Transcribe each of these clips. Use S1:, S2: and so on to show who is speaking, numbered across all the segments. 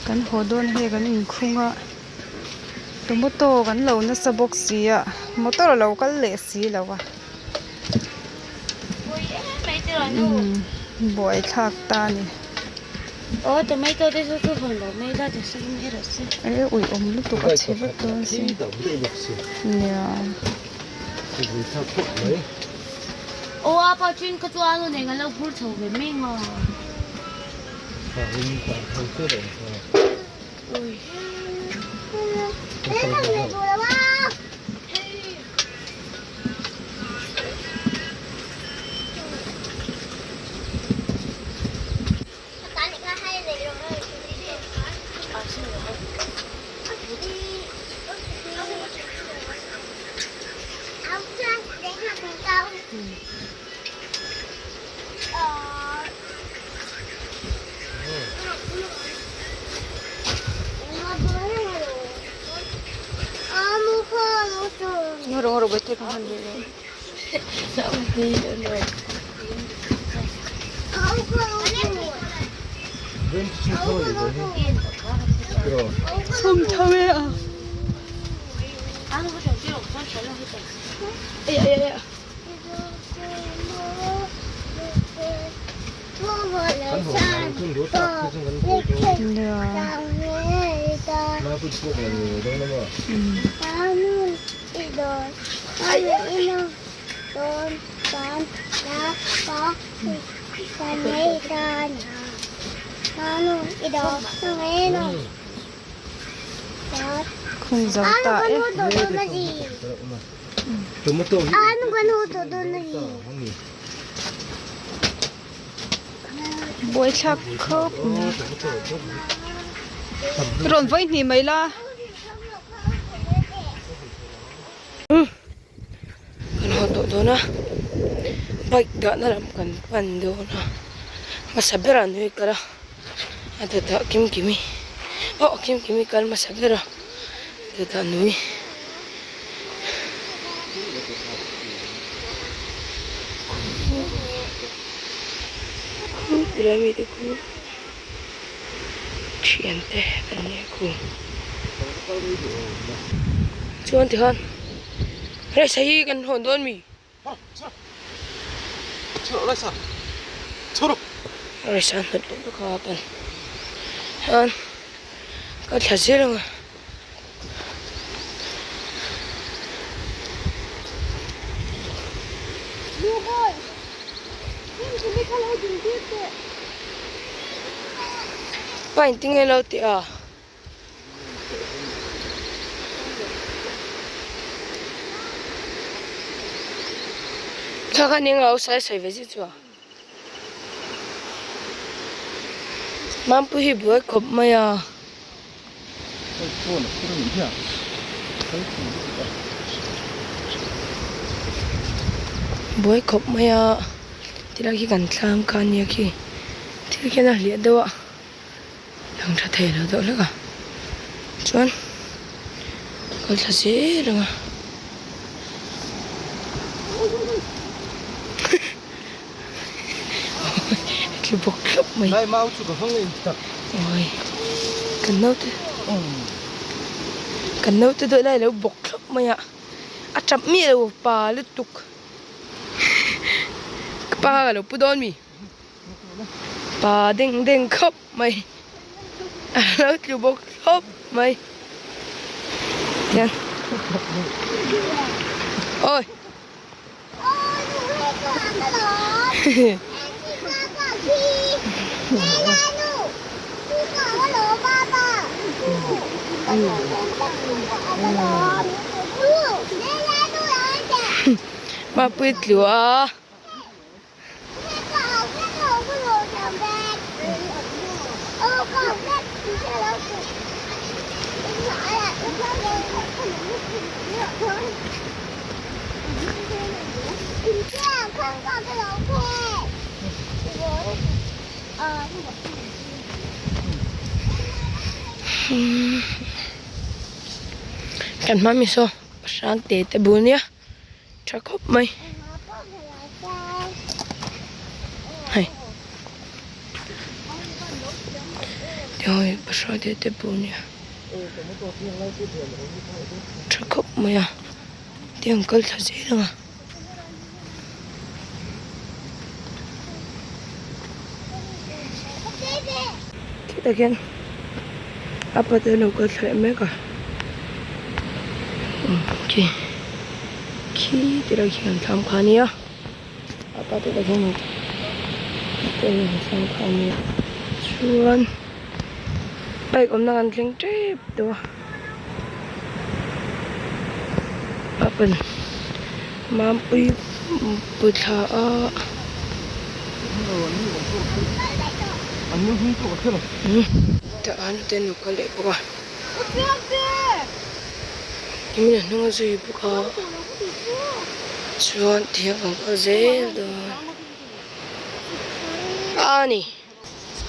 S1: Kan haw dawn hei kan inkhung a tomato kan lo nasa bawk si a motor a lo kal leh si lo a umm buaithlak ta a ni. E uiawm lutuk a chhe vek dawn si nia. Khung zo ta e. Buaithlak khawp mai. Rawn vawi hnih mai la.
S2: Kan haw tawh dawn a bike dahna lam kan pan dawn a hmasa berah nui kal a a dawtah Kimkimi aw Kimkimi kal hmasa ber a dawtah nui. Tilai mite khu thiante an nia khu chuan tikhan Raisa hi kan hawn dawn mi Raisa hnawt leh bawk a pan hian ka thla zel ang a. Pa engtin nge lo tih a? Thla kha ning lo sai sawi ve zia chu a. Mampui hi buai khawp mai a. Buai khawp mai a tilai khi kan thlang kha ania khi thil khian a hliah deuh a lang tha thei lo deuh hlek a chuan kal thla zel ang a. Tlu bawk thlawp mai.
S3: Lai mau chu ka hmang in tak.
S2: Oi. Kan naute. Kan naute deuh lai lo bawk thlawp mai a. A tap miah lo pa lutuk. Ka pa kha ka lo pu dawn mi. Pa deng deng khawp mai. A lo tlu bawk thlawp mai. Tian. Oi. Mapui tlu a. Kan hma mi saw hrang te te bul nia tha khawp mai hei. Tiang hi pasal te te pawh a nia tha khawp mai a tiang kal thla zel ang a. Khitah khian a pa te an lo kal thla leh mek a khi khi ti lai khi an thlam kha a nia a pa te khian an thlam kha a nia chuan bike awmna kan thleng tep tawh a a pan Mampui pui thla a tah an te an lo kal leh bawk a tin a hnung a zui bawk a chuan tihian kan kal zel dawn a ni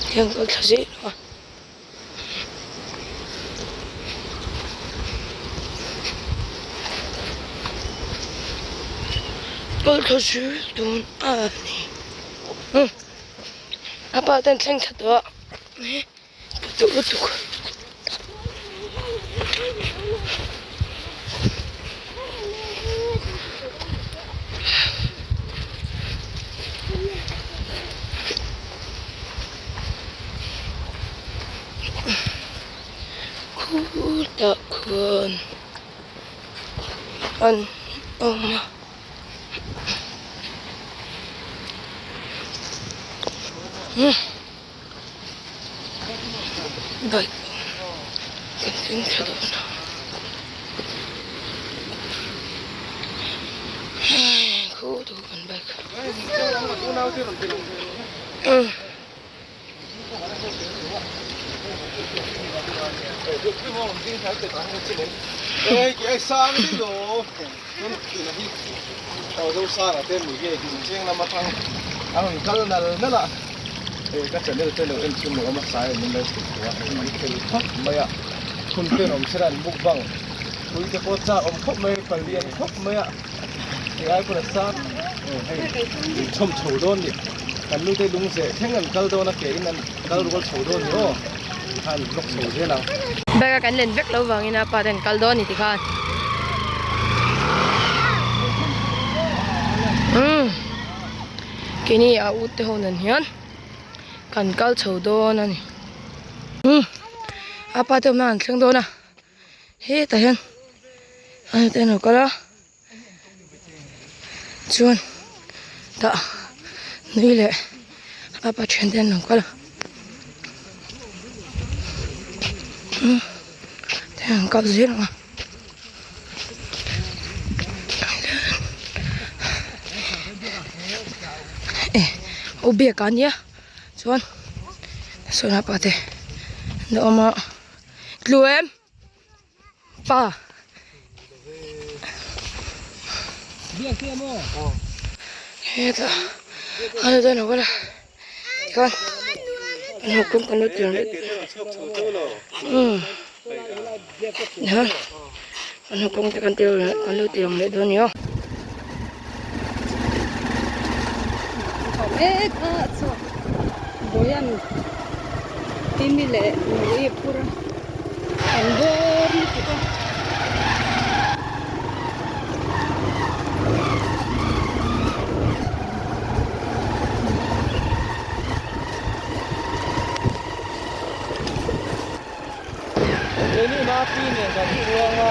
S2: tihian kan kal thla zel a. Kal thla zel dawn a ni a pa ten thleng thla tawh a ka duh lutuk. Khutah khuan an awm a. Bike kan thleng thla dawn a hei khutah kan bike.
S3: Kan nute lung zeh thleng an kal dawn a ke in an kal rual chho dawn ni aw tikhan vlog chho zel ang.
S2: Bag a kan len vek lo vangin a pa ten kal dawn ni tikhan. Umm keini a u te ho nen hian kan kal chho dawn a ni. Umm a pa te awmna an thleng dawn a hetah hian a nute an lo kal a. Chuan tah nui leh a pa thian te an lo kal a umm te an kal zel ang a eh u biak a nia chuan sawn a pa te an awm a tlu em. Pa. Hetah a ni dawn lo a tikhan an ho kawng kan lo ti ang leh umm tikhan an ho kawng te kan ti kan lo ti ang leh dawn a ni aw.
S1: Kimi leh Nui phur a an bawr lutuk a.
S3: Keini Mapi nen kan chuang a.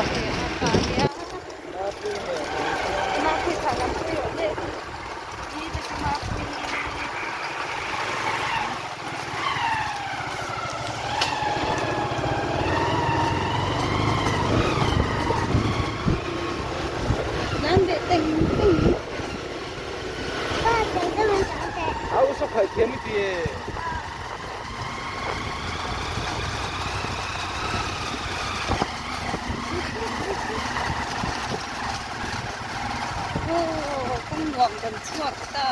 S1: Aw kawng nuam kan chhuak ta.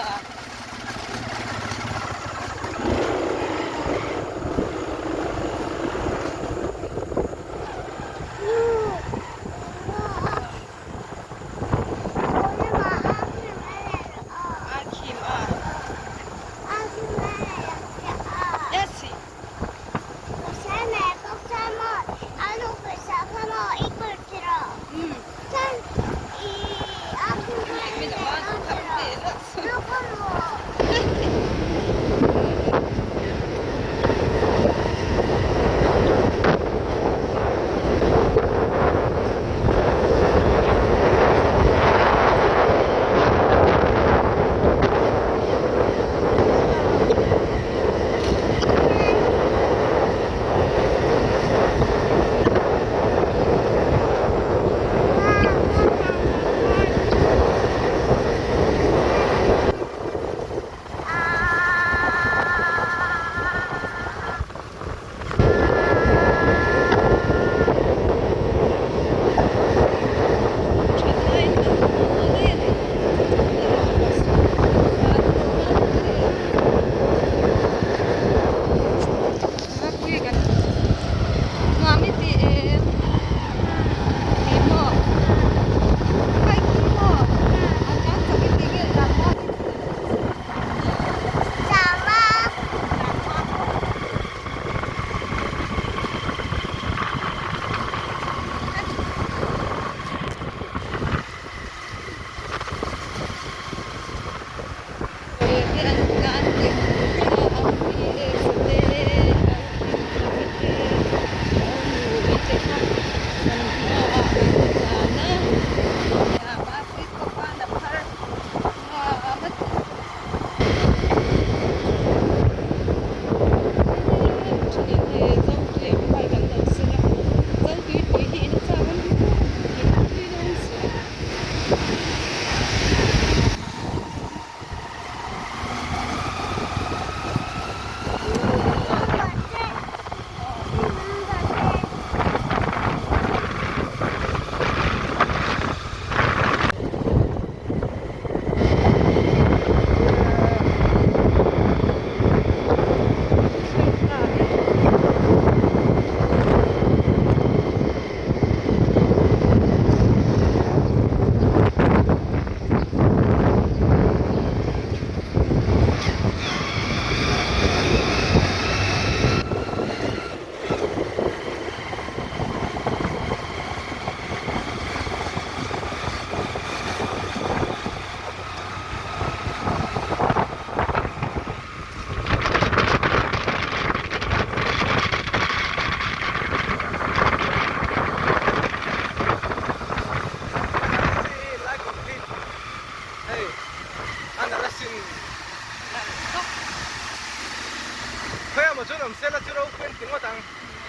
S3: sela chu ropui an ti ngawt ang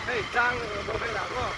S3: hei tlang bawr velah maw.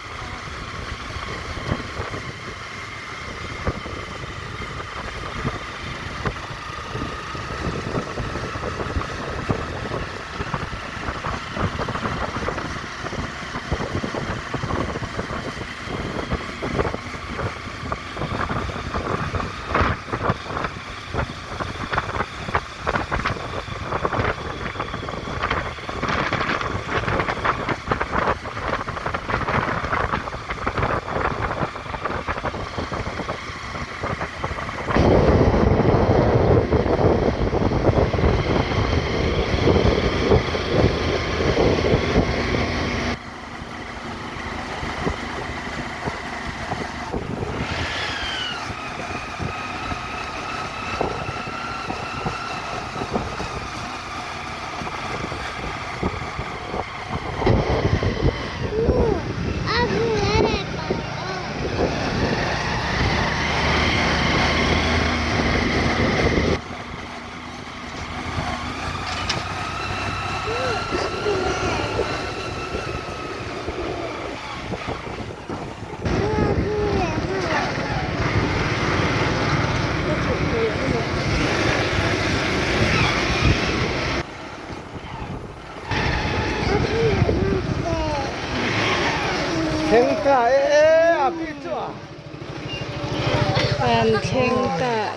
S3: Thleng ta e a pi chu a.
S1: An thleng ta e.